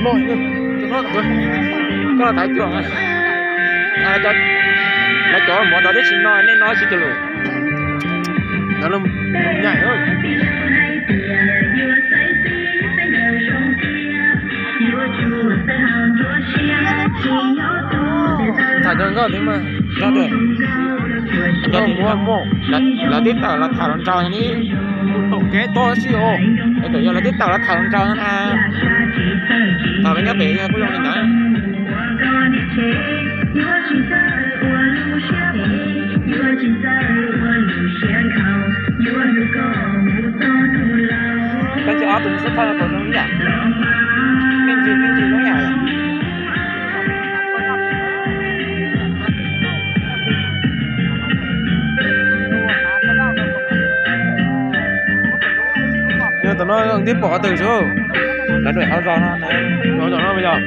Koj los thaiv cuag, lawv cov mov tod twb tsis no nej no tsis tus lus. Lawv nyaim. Tham rau nkauj thiab mas, lawv twb tawm los tham hluas nraug ni, tom kev tuaj xwb os. Yog lawv twb tawm los tham hluas nraug na. Tham peb nyob pem kuj zoo li ntawd. Koj ntsia ob tug xub thawj puas zoo ib yam? Me ntsis me ntsis zoo ib yam. Yog tam no tib pom qhov twg xwb? Lawv dua hauv zos no, hauv zos no yog.